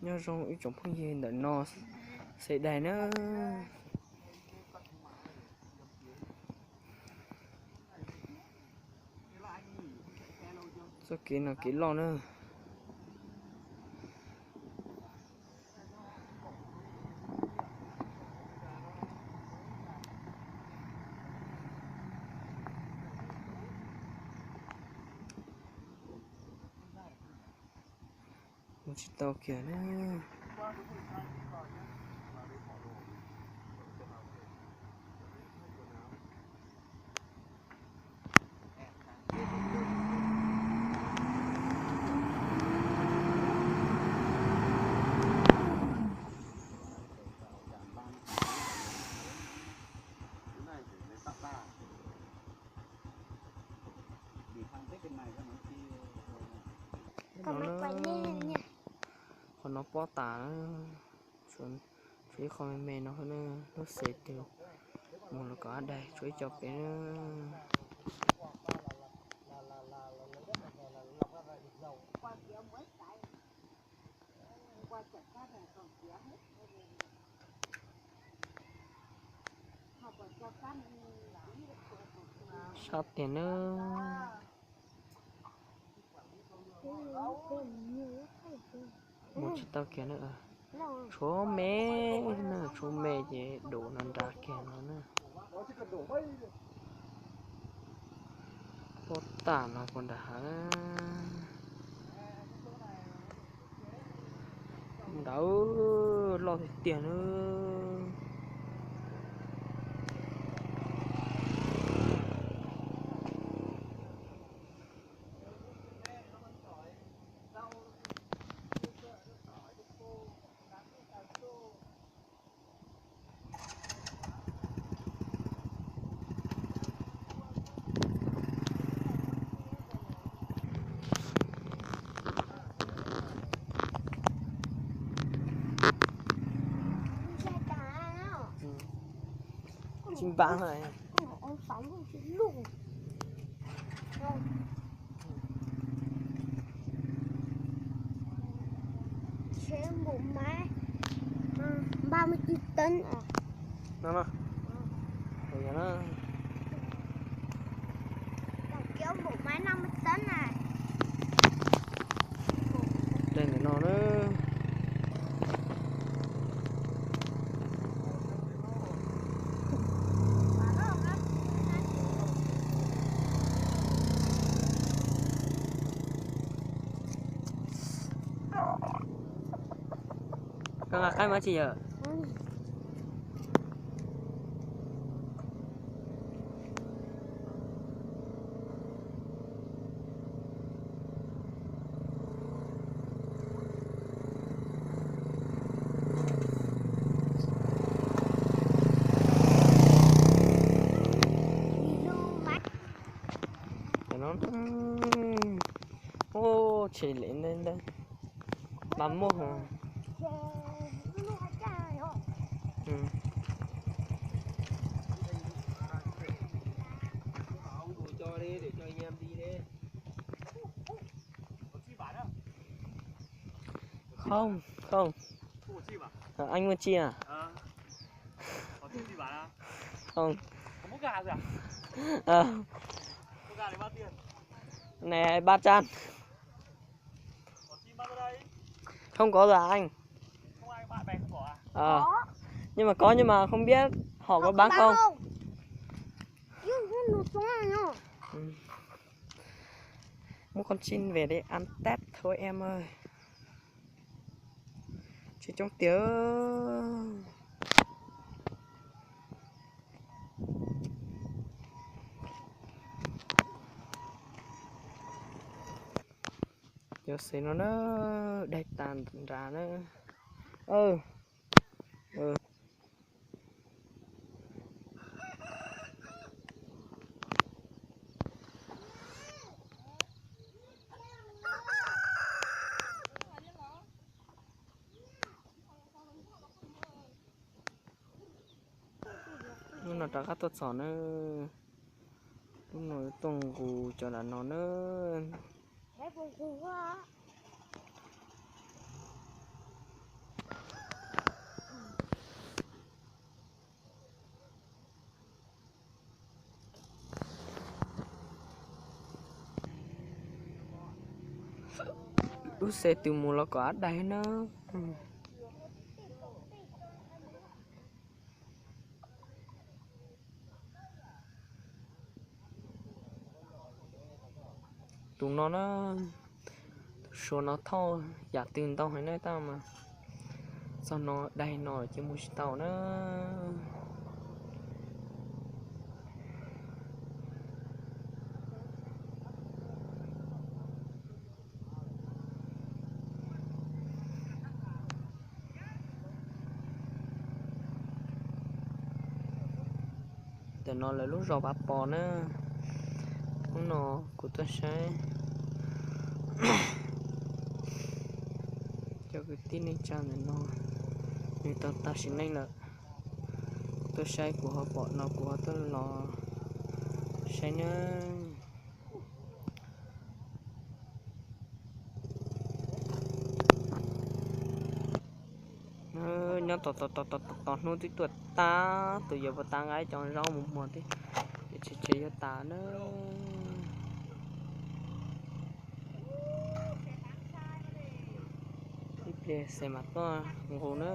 Nyob zoo ib tsoom phooj ywg ntawm no, Xais Dais na. Txoj kev no kev loj na. Mus tsis tau kiag na. No na, qhov no pob tas na. Tshuav ib qho me me no na, lub xes twg mus los kom ab daig tshuav ib co pem na. Sab tiag na. Mus tsis tau kiag na. Tshuav me na, tshuav me ces dum no nrad kiag no na. Pob tas no puas nrad hav. Ntawd loj tiag tiag na. Tsis npam. Ba mươi chín tấn à? No no. Ui, no. Tổng kéo bộ máy năm mươi tấn này. Đây là no đó. Koj nqa qaib mas tsis yawm. Ub, tshem liam ntawd ntawd. Npam muaj. Không, không. Ờ, anh mua chia à? Không. Ờ. Này ba trăm. Không có rồi anh. Ờ. Nhưng mà có nhưng mà không biết họ có bán không. Ừ. Mua con chin về để ăn Tết thôi em ơi. Tsis coob tiag. Cov xev no na, daig tas nrad na. Hnub no rov qab tuaj txog na. Hnub no tuaj nqus cov nram no na. Hnub no tuaj nqus cov nram no na. Lub xe twg mus los kom ab daig na. Tus no na, tus Suav no thauj yam twg ntau heev na tab mas txog no daig no ces mus tsis tau na. Ntawm no lawv lub zos Vav Pos na. Hnub no kuv tuaj saib cov kwv tij neej tsa ntawm no, nws tau tag sim neej lawm. Kuv tuaj saib kuv ho pom no kuv ho tuaj los saib na. Nyob tos tos tos tos hnub twb tuaj tag, tus yawg puas tas nqa ib co zaub mus muag thiab, ces tseg tseg yuav tas na. Ib pliag xes mam tuaj nqus na.